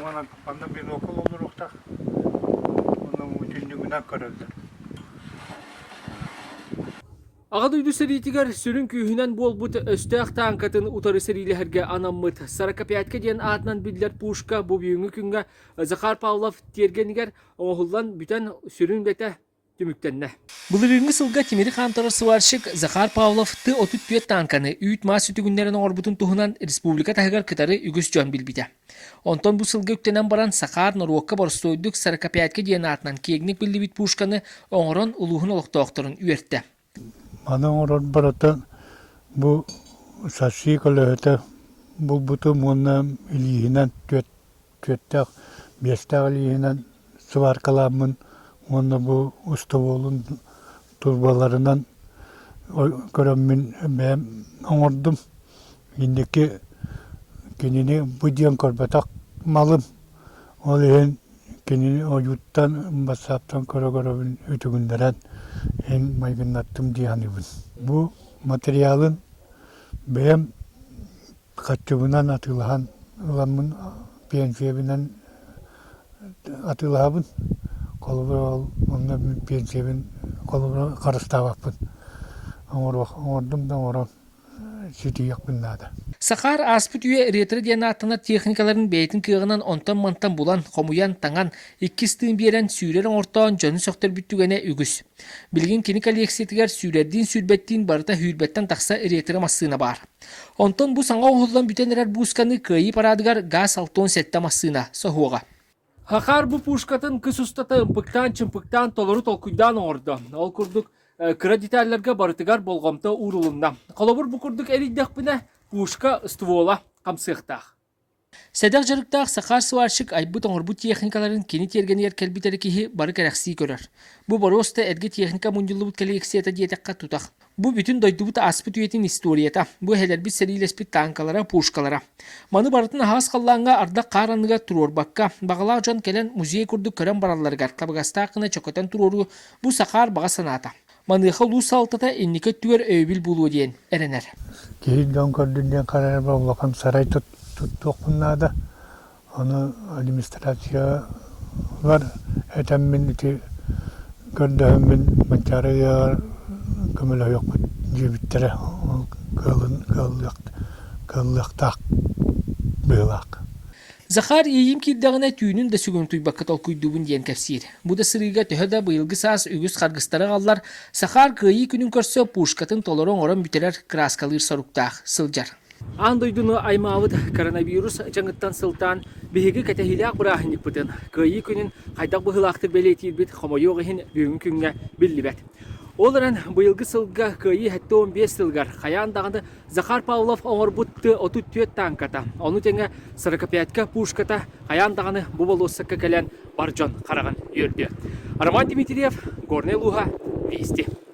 Уонна манна бинокль олоруохтаах. Онно түннүгүнэн көрөллөр. Аҕа дойду сэриитигэр сүрүн күүһүнэн буолбут өстөөх тааҥкатын утары сэриилэһэргэ анаммыт Сорокопятка диэн аатынан биллэр пушка бу бүгүҥҥү күҥҥэ Захар Павлов тиэргэнигэр оҥоһуллан бүтэн сүрүн үлэтэ түмүктэннэ. Былырыыҥҥы сылга тимири хаамтарар сварщик Захар Павлов Т-34 тааҥканы үүт-маас сүтүгүннэрэн оҥорбутун туһунан республика таһыгар кытары үгүс дьон билбитэ. Онтон бу сылга үктэнэн баран Сахаар норуокка боростуойдук Сорокопятка диэн аатынан киэҥник биллибит пушканы оҥорон улууһун олохтоохторун үөртэ. Маны оҥорор барыта бу шасси көлөһөтө булбутум уонна илииһинэн түөртээх, биэстээх илииһинэн сваркалааммын уонна бу устубуолун турбаларынан көрөммүн бэйэм оҥордум. Инники кинини бу диэн көрбөтөх малым. Ол иһин кинини ойууттан, бассааптан көрө-көрөбүн үтүгүннэрэн иһин майгыннаттым дии саныыбын. Бу материалын бэйэм хаччыбынан атыылаһан ыламмын пенсиябынан атыылаһабын. Холобура ол онно пенсиябын холобура харыстаабаппын. Оҥоруох оҥордум да оҥорон ситиһиэхпин наада. Сахаар ааспыт үйэ ретро диэн ааттанар техникаларын бэйэтин кыаҕынан онтон-мантан булан, хомуйан, таҥан, иккис тыын биэрэн, сүүрэр оҥортоон дьону сөхтөрбүт түгэнэ үгүс. Билигин кини коллекциятыгар сүүрэрдиин-сүүрбэттиин барыта сүүрбэттэн тахса ретро массыына баар. Онтон бу саҥа оҥоһуллан бүтэн эрэр буусканы Кыайыы параадыгар ГАЗ-67 массыына соһуоҕа. Хахаар бу пушкатын кыс устата ымпыктаан-чымпыктаан толору толкуйдаан оҥордо. Ол курдук кыра деталларга барытыгар болҕомто уурулунна. Холобур, бу курдук эрийдэхпинэ, пушка ствола хамсыахтаах. Сэдэх дьарыктаах Сахаар сварщик айбыт оҥорбут техникаларын кини тиэргэнигэр кэлбит эрэ киһи бары кэрэхсии көрөр. Бу боруоста эргэ техника мунньуллубут коллекцията диэтэххэ тутах. Бу бүтүн дойдубут ааспыт үйэтин историята, бу эһэлэрбит сэриилэспит тааҥкалара, пушкалара. Маны барытын аһаҕас халлааҥҥа ардах-хаар анныгар туруорбакка, баҕалаах дьон кэлэн музей курдук көрөн баралларыгар табыгастаах гына чөкөтөн туруоруу бу Сахаар баҕа санаата. Маныаха улуус салалтата инники өттүгэр өйөбүл буолуо диэн эрэнэр. Киһи дьон көрдүн диэн харайарбар улахан сарай туттуохпун наада. Ону администрациялар этэммин ити көрдөһөммүн Манчаары ыһыаҕар көмөлөһүөхпүт диэбиттэрэ. Ол кыалын кыаллыахтаах быһыылаах. Захар иэйиим киирдэҕинэ түүнүн да сүгүн утуйбакка толкуйдуубун диэн кэпсиир. Бу да сырыыга төһө да быйылгы саас үгүс харгыстары аҕаллар, Сахаар Кыайыы күнүн көрсө пушкатын толору оҥорон бүтэрэр кырааскалыыр соруктаах сылдьар. Аан дойдуну аймаабыт коронавирус дьаҥыттан сылтаан биһиги кэтэһиилээх бырааһынньыкпытын Кыайыы күнүн хайдах быһыылаахтык бэлиэтиирбит хомойуох иһин бүгүҥҥү күҥҥэ биллибэт. Ол эрэн быйылгы сылга Кыайыы 75 сылыгар хайаан даҕаны Захар Павлов оҥорбут Т-34 тааҥката, ону тэҥэ 45 пушката хайаан даҕаны бу болуоссакка кэлэн бар дьон хараҕын үөрдүө. Роман Дмитриев, Горнай улууһа, Вести.